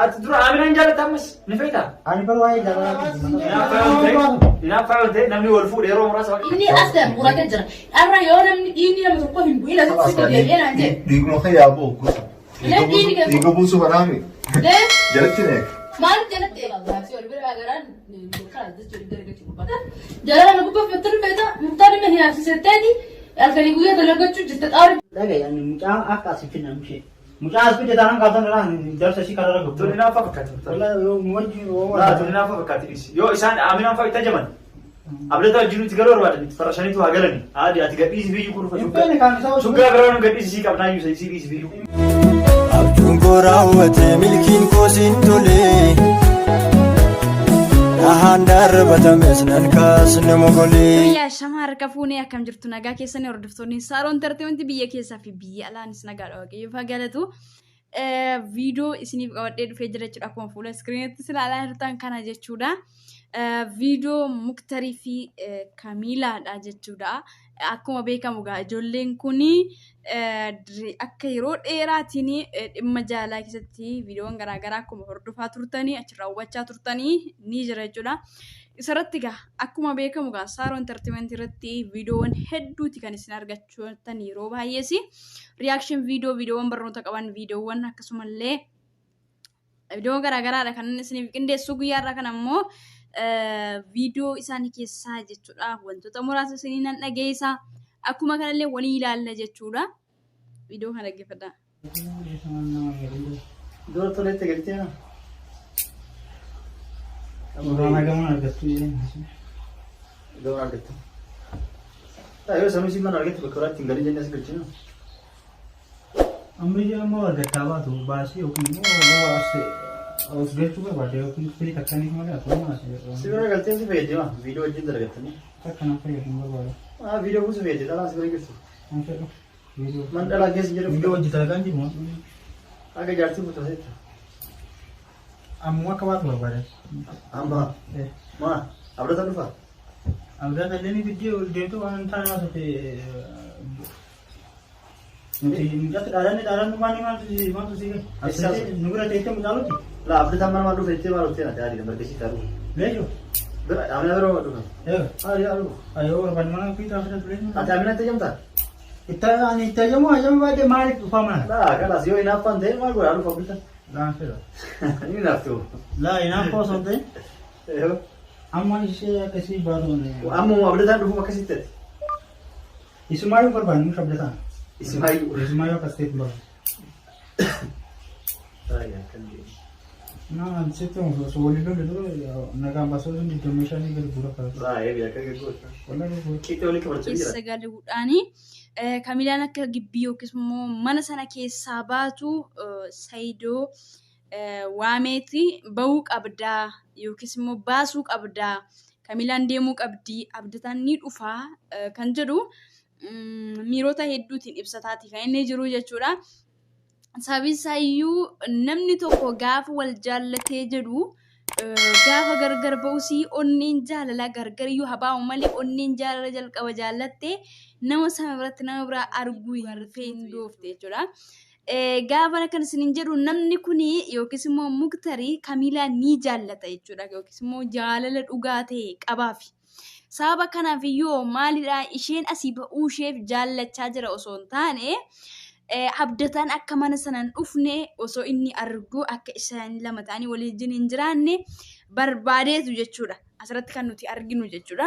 Ati dura Aminaan jaalatta ammas ni feetaa? Ani bar waa'ee jaalalaa Hinaaffaa yoo ta'e namni wal fuudhe yeroo muraasa bakka. Inni as ta'e muratee jira. Har'a yoo namni dhiigni nama tokko hin bu'in asitti si deebi'ee naan jedhe. Dhiiguma kee yaa bu'u. Illee dhiigni kee Dhiiga buusuu banaami. Lee Jalatti neek. maaliif jalatti eega? Gaafsi wal bira garaan karaa jechuun gargachi gubbata. Jaalala na gubbaa fattan feeta murtaan dhimma hinaafsisetteeti halkanii guyyaa dalagachuu jirta xaari. Dhagaye ani mucaa akka as hin finne amshee. Mucaa as fide taanaan kaasan irraa darsa ishii karaa Tun gabu. hinaaffaa fakkaatti. Wala yoo nu wajjin yoo Laa tun hinaaffaa fakkaatti dhiisi. Yoo isaan Aminaan fa'aa itti ajaman. Abdataa wajjin nuti galuu barbaadan itti farrashaniitu haa galani. Aadi ati gadhiisi biyyuu kun dhufa Hin feene kaan isaa wajjin. Shuggaa biraa nu gadhiisi sii qabnaa iyyuu sii dhiisi biyyuu. Abjuun koo raawwate milkiin koo siin tole. Dhahaan darbatames nan kaasne mogolee. Biyya shama harka fuunee akkam jirtu nagaa keessanii hordoftoonni Saaroon Entertainment biyya keessaa fi biyya alaanis nagaadha waaqayyo faa galatu. Viidiyoo isiniif qabadhee dhufee jira jechuudha akkuma fuula iskiriinitti ilaalaa jirtan kana jechuudha. Viidiyoo Muktarii fi Kamiilaadha jechuudha. Akkuma beekamu egaa ijoolleen kun akka yeroo dheeraatiin dhimma jaalalaa keessatti viidiyoowwan garaagaraa akkuma hordofaa turtanii achirraa hubachaa turtanii ni jira jechuudha. Isarratti egaa akkuma beekamu egaa Saaroo Entertainment irratti viidiyoowwan hedduuti kan isin argachuu yeroo baay'ees. Reaction viidiyoo viidiyoowwan barnoota qaban viidiyoowwan akkasumallee viidiyoo garaagaraadha kan inni isiniif qindeessu guyyaa irraa kana immoo viidiyoo isaanii keessaa jechuudha wantoota muraasa isinii nan dhageessa akkuma kanallee walii ilaalla jechuudha viidiyoo kana dhaggeeffadhaa. Dura toletti galtee na. Suuraa nagamaan argattu jedheen. Gama argatte. Yoo sanuu si mana argatte bakka biraatti hin galin jennee as galchina. Ammayyaa immoo argattaa baatu baasii yookiin immoo as galchuu barbaadde yookiin firii takkaniif malee asuma as Si bira galtee si fayyadama viidiyoo wajjin dalagattanii. takka naaf fayyadu hin barbaadu. Ah viidiyoo buusu fayyadde dhalaa si bira jirtu. Hin fedhu. Viidiyoo. Man dhalaa keessa jedhu. Viidiyoo hojii dalagaan jiru. Akka jaartii fuutu asitti. Ammoo akka baatu barbaada. Amma maa abdata dhufa. Abdata illee ni fiddee ol deemtu waan hin taane haasofte. Nuti mucaatti dhaalanne dhaalannu maal maaltu maaltu si gahe? Asirratti nu bira teessee mucaalutti. Laa abdataan mana maal dhufe jettee maal dhuftee natti yaadii barkeessii taa'u. Leejo. Bira amina bira maal dhufe? Ee. Maal yaa dhufu? Ayoo barbaanne mana ofii taa'u fidatu leejo. Ati aminatti ajamtaa? Itti ani itti ajamu ajamu baay'ee maaliif dhufaa mana? Laa kalaas yoo hinaaffaan ta'e maal godhaa dhufa abdata? Laan fedha. Inni hinaaftu. Laa hinaaffaa osoo hin ta'in amma ishee akkasii baatu. Amma abdataan dhufuuf akkasitti ati. Isumaayyuu barbaanne muka abdataan. Isumaayyuu. Isumaayyuu akkas ta'eef barbaanne. Naa sitti osoo waliin lolle dura nagaan baasoo sun digdamii shanii gadi bu'uura kaasa. Baay'ee akka gaggoota. Walaa gaggoota. Qixxee walitti qabachaa jira. Keessa galuudhaani Kamiilaan akka gibbii yookiis immoo mana sana keessaa baatu Sayidoo waameeti bahuu qabdaa yookiis immoo baasuu qabdaa Kamiilaan deemuu qabdi abdataan ni dhufaa kan jedhu miirota hedduutiin ibsataati kan inni jiru jechuudha. Sababiin isaayyuu namni tokko gaafa wal jaallatee jedhu gaafa gargar ba'us onneen jaalalaa gargar iyyuu haa ba'u malee onneen jaalala jalqaba jaallatte nama sana biratti nama biraa arguu hin feetu jechuudha. Gaafa akkan isiniin jedhu namni kun yookiis immoo Muktarii Kamiilaa ni jaallata jechuudha yookiis immoo jaalala dhugaa ta'e qabaafi. Sababa kanaaf iyyuu maalidha isheen asii ba'uu isheef jaallachaa jira osoo hin taane abdataan akka mana sana hin dhufne osoo inni argu akka isaan lama ta'anii waliin hin jiraanne barbaadeetu jechuudha. Asirratti kan nuti arginu jechuudha.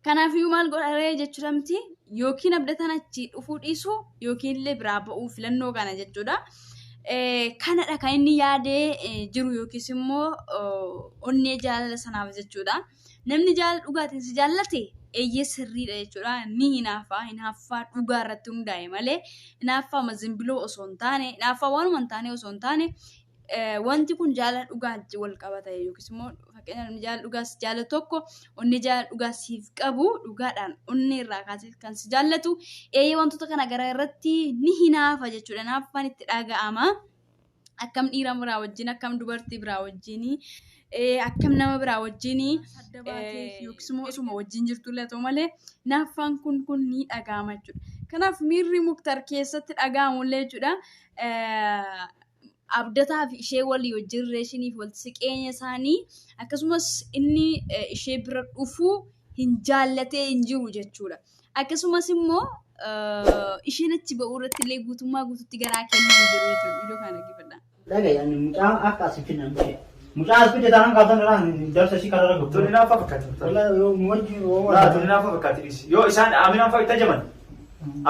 Kanaafiyyuu maal godharee jechuudha miti yookiin abdataan achi dhufuu dhiisu yookiin illee biraa ba'uu filannoo kana jechuudha. Kanadha kan inni yaadee jiru yookiis immoo onnee jaalala sanaaf jechuudha. Namni jaalala dhugaatiin si jaallate eeyyee sirriidha jechuudha. Ni hinaafa hinaaffaa dhugaa irratti hundaa'e malee hinaaffaa zimbiloo osoo hin taane hinaaffaa waanuma hin taane osoo hin taane wanti kun jaalala dhugaa wajjin wal qabata yookiis immoo fakkeenyaaf namni jaalala dhugaa si jaallatu tokko onnee jaalala dhugaa siif qabu dhugaadhaan onnee irraa kaasee kan si jaallatu eeyyee wantoota kana gara irratti ni hinaafa jechuudha. Hinaaffaan itti dhaga'ama. Akkam dhiira biraa wajjin, akkam dubartii biraa wajjin, akkam nama biraa wajjin yookiis immoo osuma wajjin jirtu illee ta'u malee hinaaffaan kun kun ni dhaga'ama jechuudha. Kanaaf miirri Muktar keessatti dhaga'amu illee jechuudha. Abdataa fi ishee walii wajjin rileeshiniif walitti siqeenya isaanii akkasumas inni ishee bira dhufuu hin jaallatee hin jiru jechuudha. Akkasumas immoo isheen achi ba'uu irratti illee guutummaa guututti garaa kennee hin jiru jechuudha. Viidiyoo kana dhaggeeffadhaa. Dhaga'i ani mucaa akka as finna mucee. Mucaa as fidde taanaan kaaftan irraa darsa ishii karaa irra Tuni naafa fakkaatti. Walaa yoo nu wajjin yoo Laa tuni naafa fakkaatti dhiisi. Yoo isaan Aminaan fa'a itti ajaman.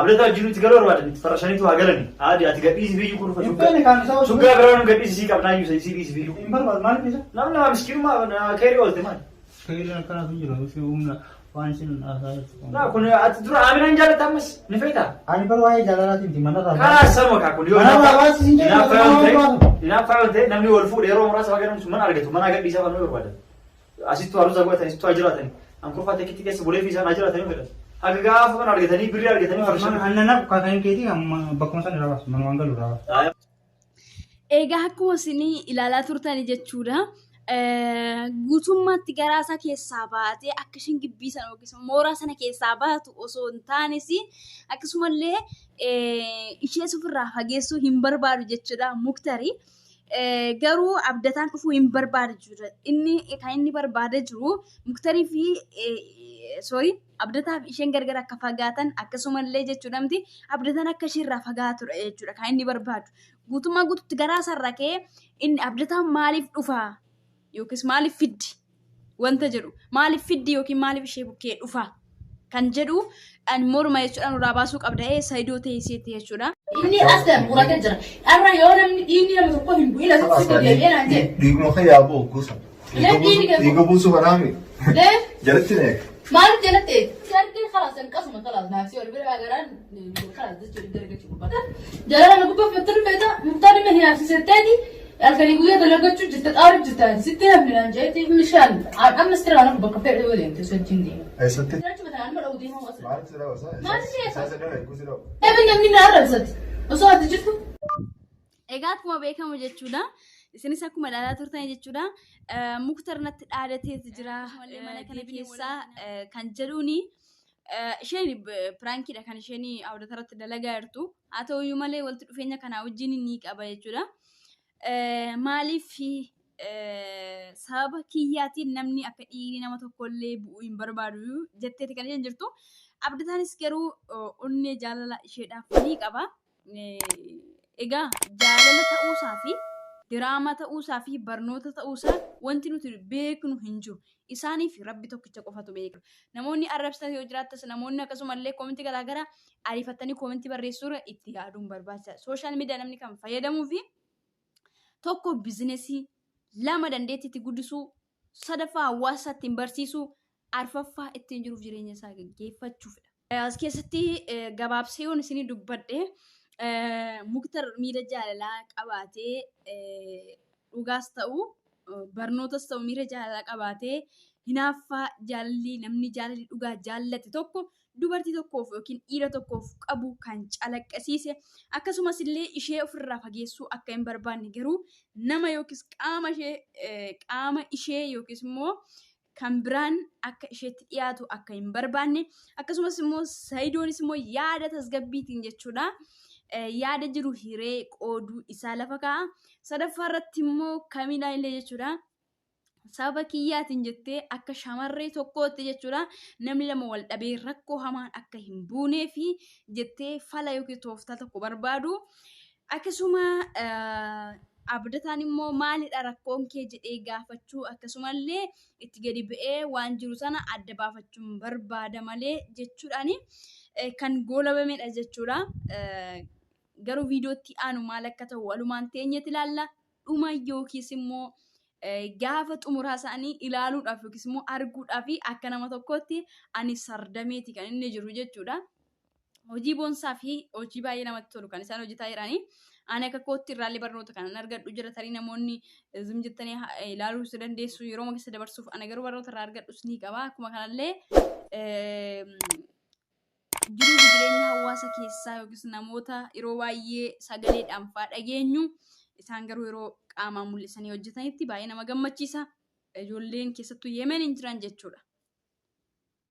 Abdataa wajjin nuti galuu barbaadan itti farrashaniitu haa galani. Aadi ati gadhiisi biyyuu kun Hin feene kaan isaa osoo- Shuggaa biraa nu gadhiisi sii qabnaa iyyuu sii dhiisi biyyuu. Hin barbaadu maaliif isa? Namni nama miskiinummaa keerii oolte maali? Keeriin akkanaatu hin jiru. Ishee humna waan isheen haasaa jirtu. Laa kun ati dura Aminaan jaalatta ammas ni feetaa? Ani bar waa'ee jaalalaatiin miti manarraa. Karaa sama kaa kun yoo Manarraa baasi siin jedhu hinaaffaa yoo ta'e manarraa baasu. hinaaffaa yoo ta'e namni wal fuudhe yeroo muraasa fagaran sun mana argatu mana gadhiisaa kan barbaadan. Asittuu haruusa godhatan asittuu haa jiraatani. Ankurfaa takkitti keessa bulee fi isaan haa jiraatanii fedhan. Haga gaafa mana argatanii birrii argatanii Mana annanaaf kan keetii bakkuma sana irraa baasu manumaan galu irraa baasu. Egaa akkuma isin ilaalaa turtani jechuudha. Guutummaatti garaa isaa keessaa baatee akka isheen gibbii sana yookiis mooraa sana keessaa baatu osoo hin taanes akkasumallee ishees ofirraa fageessuu hin barbaadu jechuudha Muktari. Garuu abdataan dhufuu hin barbaadu jechuudha. Inni kan inni barbaadee jiru Muktarii fi sorry abdataa fi isheen gargar akka fagaatan akkasumallee jechuudha miti abdataan akka isheerraa fagaatudha jechuudha kan inni barbaadu. Guutummaa guututti garaa isaarraa ka'ee inni abdataan maaliif dhufaa yookiis maaliif fiddi wanta jedhu maaliif fiddi yookiin maaliif ishee bukkee dhufa kan jedhu an morma jechuudha nurraa baasuu qabda ee Saidoo teesseetti jechuudha. Inni as kan muratee jira. Har'a yoo namni dhiigni nama tokko hin bu'in asitti si deebi'ee naan jedhe. Dhiiguma kee yaa bu'u gosa. Lee dhiigni kee Dhiiga buusuu kanaami. Lee Jalatti na eega. maaliif jalatti eegi? Sargee kalaas hanqasuma kalaas naafsi ol bira garaan kalaas jechuun gargachi gubbaa. Jaalala na gubbaa fattanu feeta muktaan dhimma hinaafsisetteeti halkanii guyyaa dalagachuu jirta xaaru jirta sitti hafni naan jeeti mishaan amma sirraa nafu bakka fedhe yoo deemte sochiin deema. Eessatti? Jiraachuu mataa nama dha'uu deemaa asirra. Maaliif si dhawa? Maaliif si Isaa si dhawa eeguu si dhawa. Eebbi namni na arrabsati osoo ati jirtu. Egaa akkuma beekamu jechuudha. Isinis akkuma ilaalaa turtan jechuudha. Muktar natti dhaadateetu jira. Mana kana keessaa kan jedhuuni isheen piraankiidha kan isheen abdata irratti dalagaa jirtu. Haa ta'uyyuu malee walitti dhufeenya kanaa wajjin ni qaba jechuudha. Maaliif sababa kiyyaatiin namni akka dhiigni nama tokkollee bu'uu hin barbaadu jetteeti kan isheen jirtu. Abdataanis garuu onnee jaalala isheedhaaf ni qaba. Egaa jaalala ta'uusaa fi diraamaa ta'uusaa fi barnoota ta'uusaa wanti nuti beeknu hin jiru. Isaaniif Rabbi tokkicha qofatu beeka. Namoonni arrabsitan yoo jiraattas namoonni akkasumallee koomentii garaagaraa ariifattanii koomentii barreessuurra itti yaaduun barbaachisaadha. Sooshaal miidiyaa namni kan fayyadamuu fi tokko bizinesii, lama dandeettii itti guddisuu, sadaffaa hawaasa ittiin barsiisuu, arfaffaa ittiin jiruuf jireenya isaa gaggeeffachuufidha. As keessatti gabaabsee yoon isinii dubbadhe Muktar miira jaalalaa qabaatee dhugaas ta'u barnootas ta'u miira jaalalaa qabaatee hinaaffaa jaalalli namni jaalalli dhugaa jaallate tokko dubartii tokkoof yookiin dhiira tokkoof qabu kan calaqqasiise akkasumas illee ishee ofirraa fageessuu akka hin barbaanne garuu nama yookiis qaama ishee qaama ishee yookiis immoo kan biraan akka isheetti dhiyaatu akka hin barbaanne akkasumas immoo Sayidoonis immoo yaada tasgabbiitiin jechuudha yaada jiru hiree qooduu isaa lafa kaa'a. Sadaffaa irratti immoo Kamiilaa illee jechuudha sababa kiyyaatiin jettee akka shamarree tokkootti jechuudha namni lama wal dhabee rakkoo hamaan akka hin buunee fi jettee fala yookiin tooftaa tokko barbaadu. Akkasuma abdataan immoo maalidha rakkoon kee jedhee gaafachuu akkasumallee itti gadi ba'ee waan jiru sana adda baafachuun barbaada malee jechuudhaan kan goolabamedha jechuudha. Garuu viidiyootti aanu maal akka ta'u walumaan teenyeeti ilaalla. Dhuma yookiis immoo gaafa xumuraa isaanii ilaaluudhaaf yookiis immoo arguudhaaf akka nama tokkootti ani sardameeti kan inni jiru jechuudha. Hojii boonsaa fi hojii baay'ee namatti tolu kan isaan hojjetaa jiranii. Ani akka kootti irraallee barnoota kanan argadhu jira. Tarii namoonni zim jettanii ilaaluu si dandeessu yeroo keessa dabarsuuf ana garuu barnoota irraa argadhus ni qaba. Akkuma kanallee jiruu fi jireenya hawaasa keessaa yookiis namoota yeroo baay'ee sagaleedhaan faa dhageenyu isaan garuu yeroo qaamaan mul'isanii hojjetanitti baay'ee nama gammachiisa. Ijoolleen keessattuu Yemen hin jiran jechuudha.